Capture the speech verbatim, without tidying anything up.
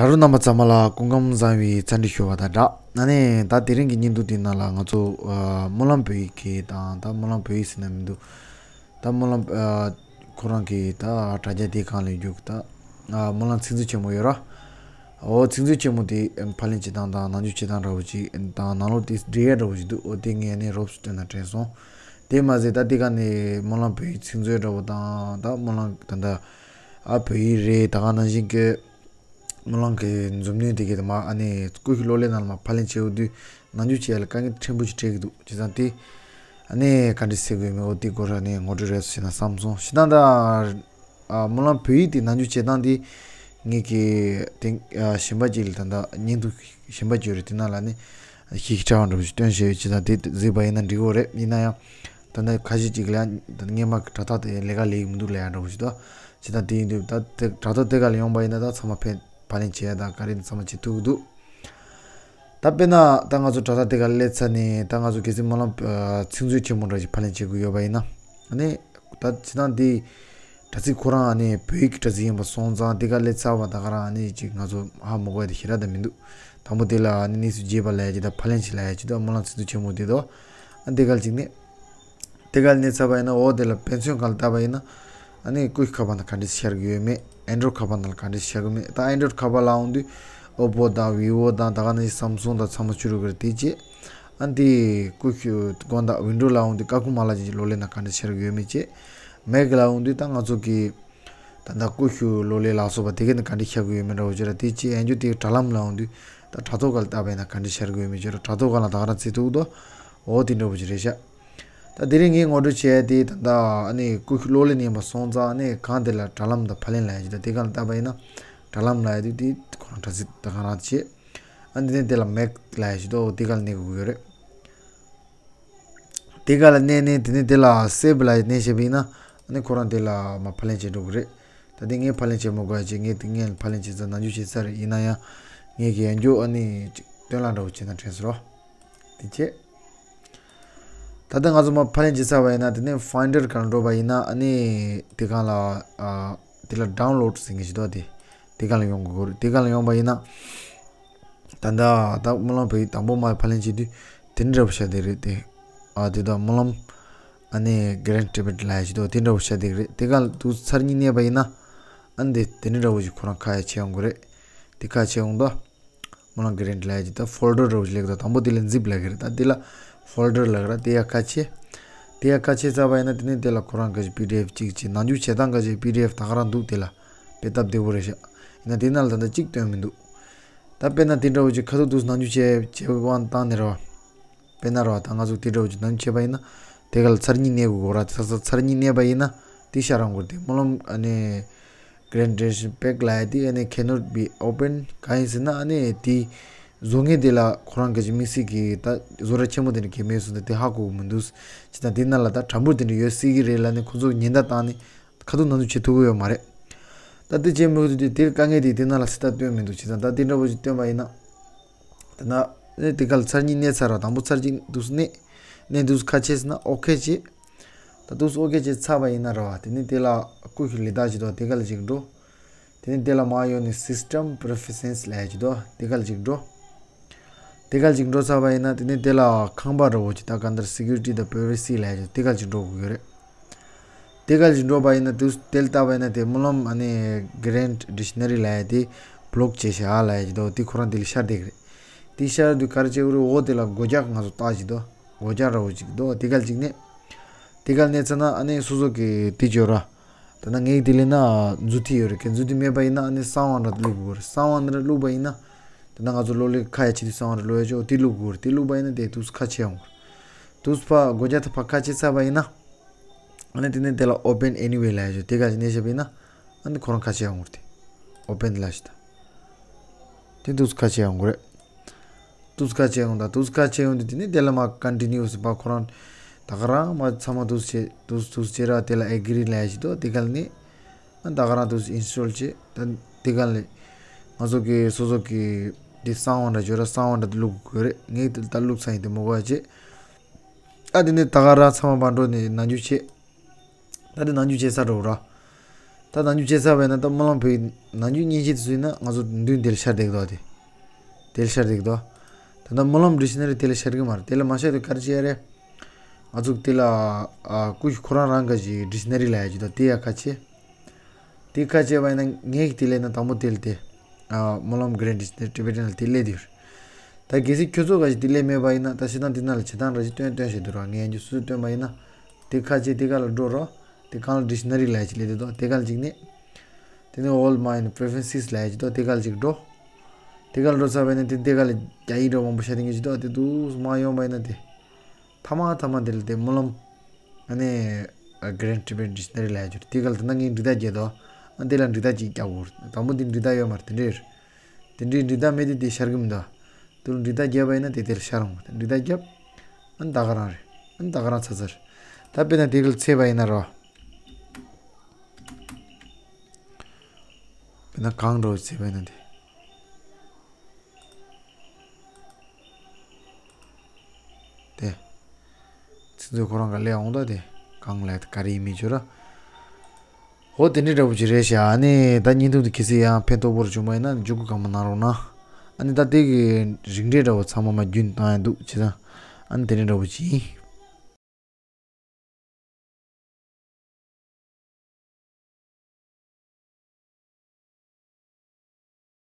ད་རུང་རྣམ་པ་ཚང་མ་ལ་སྐུ་ཁམས་བཟང་བའི་འཚམས་འདྲི་ཞུ་བ་དང་སྦྲགས། ཨ་ནི་ད་དེ་རིང་གི་བརྙན་ཐུང་འདི་ནང་ལ་ང་ཚོ་ཨ་སྨོན་ལམ་བོད་ཡིག་གི་དང་ད་སྨོན་ལམ་བོད་ཡིག་ཟེར་ན་མི་འདུག་ད་སྨོན་ལམ་ཨ་ཁོ་རང་གི་ད་དྲ་རྒྱ་དེ་སྒང་ལ་ཡོད་རྒྱུ་ད་ཨ་སྨོན་ལམ་ཚིག་མཛོད་ཆེན་མོ་ཡོད་ར། འོ་ཚིག་མཛོད་ཆེན་མོ་དེ་ཕབ་ལེན་བྱེད་སྟངས་དང་ནང་འཇུག་བྱེད་སྟངས་འདྲ་བོ་ཅིག་དང་ནང་ལོགས་དེ་འབྲི་ཡ་འདྲ་བོ་ཞིག་འདུག་འོ་དེ་ངས་ནི་རོབ་ཙམ་བཏོན་ན་དྲན་སོང་། དེ་མ་ཟད་ད་དེ་ག་ནས་སྨོན་ལམ་བོད་ཡིག་ཚིག་མཛོད་འདྲ་བོ་དང་ད་སྨོན་ལམ་ད་ད་ཨ་བོད་ཡིག་རེད། ད་ག་ནང་བཞིན་གྱི་སྨོན་ལམ་གྱི་མཛུབ་གནོན་དེ་གའི་དེ་མ་ཨ་ནི་ཀུ་ཤུ་གློག་ཀླད་ནང་ལ་མ་ཕབ་ལེན་བྱེད་འོ་དུས་ནང་འཇུག་བྱེད་ཡ་ལ་དཀའ་ངལ་ཕྲན་བུ་ཞིག་འཕྲད་ཀྱི་འདུག་བྱས་ཙང་དེ་ཨ་ནི་ག་འདྲ་སེ་དགོས་མེད་འོ་དེ་སྐོར་ལ་ནི་ངོ་སྤྲོད་རེ་ཞུ་ན་བསམ་སོང་། བྱས་ཙང་ད། ཨ་སྨོན་ལམ་བོད་ཡིག་དེ་ནང་འཇུག་བྱེད་སྟངས་དེ་ངེད་ཀྱི་དེ་ཨ་གཞན་པ་ཅིག་ལ་ད་ལྟ་བརྙན་ཐུང་གཞན་པ་ཅིག་ཡོད་རེད། དེ་ནང་ལ་ནི་ཤིག་ཤིག་ཕྲ་བ་འདྲ་པོ་ཞིག་སྟོན་བཞིན་ཡོད། ཅི་ད་དེ་གཟིགས་པ་ཡིན་ན་འགྲིག་གི་རེད། ཡིན་ན་ཡང་ད་ལྟ་ཁ་ཤས་ཅིག་ལ་ད་ལྟ་སྔས་མ་གི་དྲ་ཐག་དེ་ལས་ཀ་ལས་ཀྱི་མི་འདུག་ལབ་ཡ་འདྲ་པོ་ཞིག་འདུག་ཅི་ད་དེ་ཡིན་དུས་ད་དེ་དྲ་ཐག་དེ་ག་ལ་ཡོང་པ་ཡིན་ན་ད་ཚང་མ་ཕན་ཕབ་ལེན་བྱེད་ཡ་ད་ག་རེ་ནི་ཚང་མ་བྱེད་ཐུབ་ཀྱི་འདུག་ད་དཔེར་ན་ད་ང་ཚོ་དྲ་ཐག་དེ་ག་སླེབས་ཚར་ནས་ད་ང་ཚོ་གལ་སྲིད་སྨོན་ལམ་ཨ་ཚིག་མཛོད་ཆེན་མོ་འདྲ་ཞིག་ཕབ་ལེན་བྱེད་དགོས་ཡོད་པ་ཡིན་ན། ཨ་ནི་ད་ཇི་ལྟར་འདི་དྲ་ཚིགས་ཁོ་རང་ཨ་ནི་བོད་ཡིག་གི་དྲ་ཚིགས་ཡིན་པ་སོང་ཙང་དེ་ག་སླེབས་ཚར་བ་ད་ག་རང་ཨ་ནི་ཅིག་ང་ཚོ་ཧ་མ་གོ་ཡ་དེ་ཞེ་དྲག་ད་མི་འདུག་དང་པོ་དེ་ལ་ཨ་ནི་གནས་ཚུལ་རྒྱས་པ་ལབ་ཡ་ཅིག་དང་ཕབ་ལེན་བྱེད་ལབ་ཡ་ཅིག་དང་སྨོན་ལམ་ཚིག་མཛོད་ཆེན་མོ་དེ་དང་ཨ་དེ་ག་ཅིག་ནི། དེ་ག་ལ་གནས་ཚར་བ་ཡིན་ན་འོ་དེ་ལ་དཔེ་མཚོན་གང་ལ་བལྟས་པ་ཡིན་ན། ཨ་ནི་ཀུ་ཤུ་ཁ་པར་ནང་ག་འདྲས་ཤར་གི་ཡོད་མེད། ཨན་ཌོ་རོཌ་ཁ་པར་ནང་ལ་ག་འདྲས་ཤར་གི་མེད། ད་ཨན་ཌོ་རོཌ་ཁ་པར་ལ་འོང་དུས་ཨོ་པོ་དང་བི་བོ་དང་ད་ག་ནང་བཞིན་སམ་སུང་དང་ཚང་མ་བཅུ་རུ་གི་རེད་དེ་བྱས། ཨ་འདི་ཀུ་ཤུ་དགོན་དང་ཝིན་ཌོ་ལ་འོང་དུས་ཀ་ཁུ་མ་ལ་ཅིག་གློག་ཀླད་ནང་ག་འདྲས་ཤར་གི་ཡོད་མེད་བྱས། མེག་ལ་འོང་དུས་ད་ང་ཚོ་གི་ད་ལྟ་ཀུ་ཤུ་གློག་ཀླད་ལ་སོགས་པ་དེ་ག་ནས་ག་འདྲས་ཤར་གི་ཡོད་མེད་འདྲ་བོ་བྱས་ར་དེ་བྱས། ཨན་ཇོ་དེ་དྲ་ལམ་ལ་འོང་དུས་ད་དྲ་ཐོག་ག་ལ་བལྟས་པ་ཡིན་ན་ག་འདྲས་ཤར་གི་ཡོད་མེད་བྱས་ར་དྲ་ཐོག་ག་ལ་ད་ག་རང་བརྩི་ཐུབ་དོ། འོ་དེ་འདྲ་བོ་ཅིག་རེད་ཤག་ད་དེ་རིང་ངས་ངོ་སྤྲོད་བྱས་ཏེ་ད་ལྟ་ཨ་ནི་ཀུ་ཤུ་གློག་ཀླད་ནས་ཡིན་པ་སོང་ཙང་ཨ་ནི་གང་དེ་ལ་དྲ་ལམ་དང་ཕབ་ལེན་ལབ་ཡ་ཅིག་ད་དེ་ག་ལ་བལྟས་པ་ཡིན་ན་དྲ་ལམ་ལབ་ཡ་དེ་དེ་ཁོ་རང་དྲ་ཚིགས་ད་ག་རང་བྱས། ཨ་ནི་དེ་ནས་དེ་ལ་མེག་ལབ་ཡ་ཅིག་འདུག་དེ་ག་ལ་གནོན་དགོས་ཀྱི་ཡོད་རེད། དེ་ག་ལ་གནོན་ནས་དེ་ནས་དེ་ལ་སེབ་ལབ་ཡ་གནོན་བྱས་པ་ཡིན་ན་ཨ་ནི་ཁོ་རང་དེ་ལ་མ་ཕབ་ལེན་བྱེད་འགྲོ་གི་རེད། ད་དེ་ངས་ཕབ་ལེན་བྱེད་མ་དགོས་ཡ་ཅིག་ངས་དེ་ངས་ཕབ་ལེན་བྱེད་ཚར་ནང་འཇུག་བྱེད་ཚར་རེད། ཡིན་ན་ཡང་ངས་ཀྱི་ཡང་འཇོག་ཨ་ནི་ཅིག་སྟོན་ལ་འདྲ་བོ་བྱས་ན་དྲན་སོང་རོ། དེ་བྱས། ད་ལྟ་ང་ཚོ་མ་ཕབ་ལེན་བྱེད་ཚར་བ་ཡིན་ན་དེ་ནས་ཕའིན་ཌར་སྒང་འགྲོ་བ་ཡིན་ན་ཨ་ནི་དེ་སྒང་ལ་ཨ་དེ་ལ་ཌའུན་ལོཌ་ཟེར་མཁན་ཞིག་འདུག་དེ་དེ་སྒང་ལ་ཡོང་དགོས་ཀྱི་རེད། དེ་སྒང་ལ་ཡོང་བ་ཡིན་ན་ད་ལྟ་ད་སྨོན་ལམ་བོད་ཡིག་དང་པོ་མ་ཕབ་ལེན་བྱེད་དུས་དེ་འདྲ་བོ་ཤར་བསྡད་རེད་དེ། ཨ་དེ་དང་སྨོན་ལམ་ཨ་ནི་གྷི་རེན་ཊི་བེཊ་ལབ་ཡ་ཞིག་འདུག་དེ་འདྲ་བོ་ཤར་བསྡད་ཀྱི་རེད། དེ་སྒང་ལ་དུས་ཚར་གཉིས་གནོན་པ་ཡིན་ན་ཨ་ནི་དེ་དེ་འདྲ་བོ་ཞིག་ཁོ་རང་ཁ་ཡ་ཆེ་ཡོང་གི་རེད། དེ་ཁ་ཆེ་ཡོང་དུས། སྨོན་ལམ་གྷི་རེན་ཊི་ལབ་ཡ་ཅིག་ད་ཕོལ་ཌར་འདྲ་བོ་ཞིག་སླེབས་ཀྱི་འདུག་དང་པོ་དེ་ལ་ཛིབ་ལབ་ཀྱི་རེད། ད་དེ་ལ་ཕོལ་ཌར་ལབ་ཀྱི་རེད། དེ་ཡ་ཁ་ཕྱེ། དེ་ཡ་ཁ་ཕྱེ་ཚར་བ་ཡིན་ན་དེ་ནས་དེ་ལ་ཁོ་རང་གི་པི་ཌི་ཨེཕ་གཅིག་བྱས། ནང་འཇུག་བྱེད་སྟངས་གི་པི་ཌི་ཨེཕ་ད་ག་རང་འདུག་དེ་ལ་དཔེ་སྟབས་བདེ་པོ་རེད་ཤག་ཡིན་ན་དེ་ནང་ལ་ད་ལྟ་གཅིག་བཏོན་མི་འདུག་ད་དཔེར་ན་དེ་འདྲ་བོ་ཅིག་ཁ་ཐུག་ཏུ་ནང་འཇུག་བྱས་བྱས་དབང་བཏང་ནས་རེད་བ། དཔེར་ན་རེད་བ། ད་ང་ཚོ་དེ་འདྲ་བོ་ཅིག་ནང་འཇུག་བྱས་པ་ཡིན་ན་དེ་ག་ལ་ཚར་གཉིས་གནོན་དགོས་རེད། ཚར་ཚར་ཚར་གཉིས་གནོན་པ་ཡིན་ན་དེ་ཤར་ཡོང་གི་རེད། དེ་སྨོན་ལམ་ཨ་ནི། གྷི་རེན་ཊི་བེཊ་ལབ་ཡ་དེ་ཨ་ནི་cannot be open གང་ཡིན་ཟེར་ན་ཨ་ནི་དེ་བཟོ་མཁན་དེ་ལ་ཁོ་རང་གི་ཅིག་དམིགས་བསལ་གྱི་ད་བཟོ་གྲྭ་ཆེན་མོ་དེ་འདྲ་གང་མེད་སོང་ཙང་དེ་ཧ་གོ་གི་མི་འདུག་བྱས་ཙང་དེ་ནང་ལ་ད་གྲངས་འབོར་དེ་འདྲ་ཡོད་སྲིད་ཀྱི་རེད་ལབ་ནས་ཁོ་ཚོ་ཉེན་བརྡ་བཏང་ནས་ཁ་ཐུག་ནང་འཇུག་བྱེད་ཐུབ་ཀྱི་ཡོད་མ་རེད། ད་དེ་བྱེད་མི་ཐུབ་དུས་དེར་དཀའ་ངལ་དེ་དེ་ནང་ལ་སྲིད་ད་སྟོན་མི་འདུག་བྱས་ཙང་ད་དེ་འདྲ་བོ་ཞིག་སྟོན་པ་ཡིན་ན། ད་ནི་དེ་ག་ལ་ཚར་གཉིས་གནོན་ཚར་ར། དང་པོ་ཚར་གཅིག་འདུག་སེ་གནོན། གནོན་འདུག་སེ་ཁ་ཕྱེ་ཟེར་ན་ཨོ་ཁེ་བྱས། ད་འདུག་སེ་ཨོ་ཁེ་བྱས་ཚར་བ་ཡིན་ན་ར་བ། དེ་ནས་དེ་ལ་ཀུ་ཤུ་ལི་ད་ཅིག་འདུག་དེ་ག་ལ་ཅིག་འགྲོ། དེ་ནས་དེ་ལ་མར་ཡོང་ནས་སིས་ཊེམ་པི་རེ་ཕེ་རེན་སི་ལབ་ཡ་ཅིག་འདུག་དེ་ག་ལ་ཅིག་འགྲོ། དེ་ག་ལ་ཅིག་འགྲོ་ཚར་བ་ཡིན་ན་དེ་ནས་དེ་ལ་ཁང་པ་འདྲ་བོ་ཅིག་ད་ག་འདིར་སི་ཀུ་རི་ཊི་དང་པི་རའི་ཝེ་སི་ལབ་ཡ་ཅིག་དེ་ག་ལ་ཅིག་འགྲོ་དགོས་ཀྱི་རེད། དེ་ག་ལ་ཅིག་འགྲོ་བ་ཡིན་ན་དུས་དེ་ལ་བལྟས་པ་ཡིན་ན་དེ་སྨོན་ལམ་ཨ་ནི་གྷི་རེན་ཊི་ཌིག་ཤ་ན་རི་ལབ་ཡ་དེ་བི་ལོག་བྱས་ཤག་ལབ་ཡ་ཅིག་འདུག་དེ་ཁོ་རང་དེ་ལ་ཤར་བསྡད་ཀྱི་རེད། དེ་ཤར་དུས་ག་རེ་བྱེད་དགོས་རེད། འོ་དེ་ལ་སྒོ་རྒྱག་ང་ཚོ་བཏགས་ཅིག་འདུག་སྒོ་རྒྱག་འདྲ་བོ་ཅིག་འདུག་དེ་ག་ལ་ཅིག་གནོན། དེ་ག་ལ་གནོན་ཚར་ན་ཨ་ནི་སོ་སོ་གི་དེ་ཅིག་ཡོད་ར། ད་ནི་ངའི་དེ་ལས་ན་མཛུབ་ཐིག་ཡོད་རེད། གལ་མཛུབ་ཐིག་མེད་པ་ཡིན་ན་ཨ་ནི་གསང་བ་འདྲ་བླུག་དགོས་རེད། གསང་བ་འདྲ་བླུག་པ་ཡིན་ན། ད་ནི་ང་ཚོ་གློག་ཀླད་ཁ་ཡ་ཕྱེ་དུས་གསང་བ་འདྲ་བླུག་ཡ་ཅིག་འོ་དེ་བླུག་དགོས་རེད། དེ་བླུག་པ་ཡིན་ན་དེ་འདུག་སེ་ཁ་ཕྱེ་ཡོང་གི་རེད། འདུག་སེ་ཕར་སྒོ་རྒྱག་ད་ཕར་ཁ་ཕྱེ་ཚར་བ་ཡིན་ན། ཨ་ནི་དེ་ནས་དེ་ལ་ཨོ་པེན་ཨེ་ནི་ཝེ་ལབ་ཡ་ཅིག་དེ་ག་ཅིག་གནོན་བཞག་པ་ཡིན་ན། ཨ་ནི་ཁོ་རང་ཁ་ཕྱེ་ཡོང་གི་རེད། དེ་ཨོ་པེན་ལབ་ཤག་ད། དེ་འདུག་སེ་ཁ་ཕྱེ་ཡོང་གི་རེད། འདུག་སེ་ཁ་ཕྱེ་ཡོང་ད། འདུག་སེ་ཁ་ཕྱེ་ཡོང་དུས་དེ་ནས་དེ་ལ་མར་ཀོན་ཊི་ནིའུ་ཟེར་བ་ཁོ་རང་། ད་ག་རང་མར་ཚང་མ་འདུག་སེ་བྱས་འདུག་སེ་འདུག་སེ་བྱས་ར། དེ་ལ་ཨེ་གྷི་རི་ལབ་ཡ་ཞིག་འདུག་དེ་ག་ལ་ནི། ཨ་ད་ག་རང་འདུག་སེ་ཨིན་སི་ཊོལ་བྱས། ད་དེ་ག་ལ་ནི། ང་ཚོ་གི་སོ་སོ་གི་དེ་གསང་བ་འདྲ་ཅིག་ཡོད་ར། གསང་བ་འདྲ་དེ་བླུག་དགོས་རེད། ངས་དེ་ད་བླུག་ཚར་ཡིན་དེ་མི་དགོས་པ་བྱས། ཨ་དེ་ནས་ད་ག་རང་ཚང་མ་མར་འགྲོ་ནས་ནང་འཇུག་བྱས། ད་དེ་ནང་འཇུག་བྱས་ཚར་འགྲོ་ར། ད་ནང་རྒྱུ་བྱས་ཚར་བས་ན་ད་སྨོན་ལམ་བོད་ནང་རྒྱུ་མཉེན་ཆས་དེ་ཚོ་ཡིན་ན་ང་ཚོ་མདུན་དེ་ལ་ཤར་བསྡད་ཀྱི་འདུག་དེ། དེ་ལ་ཤར་བསྡད་ཀྱི་འདུག་ད་ལྟ་སྨོན་ལམ་ཌིག་ཤི་ན་རི་དེ་ལ་ཤར་གྱི་མ་རེད། དེ་ལ་མ་ཤར་དུས་ག་རེ་བྱས་ཡ་རེད། ང་ཚོ་དེ་ལ་ཨ་ཀུ་ཤུ་ཁོ་རང་རང་གི་ཅིག་ཌིག་ཤི་ན་རི་ལབ་ཡ་ཅིག་འདུག་དེ་ཡ་ཁ་ཕྱེ། དེ་ཁ་ཕྱེ་བ་ཡིན་ན་ངས་དེ་ལས་ན་དང་པོ་དེ་ལ་དེ། ཨ་སྨོན་ལམ་གྷི་རེན་ཌིག་ཤི་ན་རི་ཊི་བེ་ཊན་ལ་དེ་སླེབས་དེ་ཡོད་རེད། ད་གལ་སྲིད་ཁྱོད་ཚོ་ག་ཞིག་དེ་སླེབས་མེད་པ་ཡིན་ན་ད་ཤི་ཐང་དེ་ན་ལ་བྱེད་སྟངས་ར་ཞིག་སྟོན་སྟོན་བྱེད་དུ་ར་ངས་ཡང་རྒྱུ་སུ་སྟོན་པ་ཡིན་ན། དེ་ཁ་ཕྱེ་དེ་ག་ལ་འགྲོ་རོགས། དེ་གང་ལ་ཌིག་ཤི་ན་རི་ལབ་ཡ་ཅིག་སླེབས་དེ་འདུག་དེ་ག་ལ་ཅིག་ནས། དེ་ནས་All My Preferences ལབ་ཡ་ཅིག་འདུག་དེ་ག་ལ་ཅིག་འགྲོ། དེ་ག་ལ་འགྲོ་ཚར་བས་ན་དེ་དེ་ག་ལ་རྒྱ་ཡིག་འདྲ་མང་པོ་ཤར་དེ་ངེས་ཅིག་འདུག་དེ་འདུག་མ་ཡོང་བ་ཡིན་ན་དེ། ཐ་མ་ཐ་མ་དེ་ལ་དེ་སྨོན་ལམ། ཨ་ནི། གྷི་རེན་ཌི་ཊི་བེ་ཊན་ཌིག་ཤི་ན་རི་ལབ་ཡ་ཅིག་འདུག་དེ་ག་ལ་དེ་ན་ངས་འབྲི་དག་རྒྱག་དོ། ཨ་དེ་ལ་འབྲི་དག་ཅིག་རྒྱག་དགོས། དང་པོ་དེ་འབྲི་དག་ཡོད་མ་རེད་དེ་འདྲ་ཡོད་རེད། དེ་འདྲའི་འབྲི་དག་མེད་དེ་དེ་ཤར་གི་མི་འདུག་དེ་ལ་འབྲི་དག་བརྒྱབ་པ་ཡིན་ན་དེ་དེར་ཤར་འོང་། དེ་འབྲི་དག་བརྒྱབ། ཨ་ནི་ད་ག་རང་རེད། ཨ་ནི་ད་ག་རང་ཚར་ཚར། ད་དཔེར་ན་དེ་ག་ལ་ཚེས་པ་ཡིན་ན་རོ། དཔེར་ན་གང་འགྲོ་ཚེས་པ་ཡིན་ན་དེ། དེ། ཚིག་མཛོད་ཁོ་རང་ག་ལས་འོང་ད་དེ། གང་ལས་ག་རེ་ཡིན་མིན་བརྗོད་ར། ཧོ་དེ་འདྲའི་འདྲ་པོ་ཅིག་རེད་ཤག་ཨ་ནི་ད་བརྙན་ཐུང་དེ་གལ་སྲིད་ཡང་ཕན་ཐོགས་པོ་རུ་བྱུང་བ་ཡིན་ན་མཇུག་གི་གང་མ་གནང་རོགས་གནང་། ཨ་ནི་ད་དེ་གི་རིགས་འགྲེ་འདྲ་པོ་ཚང་མ་མ་རྒྱུན་བཏང་ཡ་འདུག་བྱས་ཙང་། ཨ་ནི་དེ་འདྲའི་འདྲ་པོ་ཅིག་ཡིན།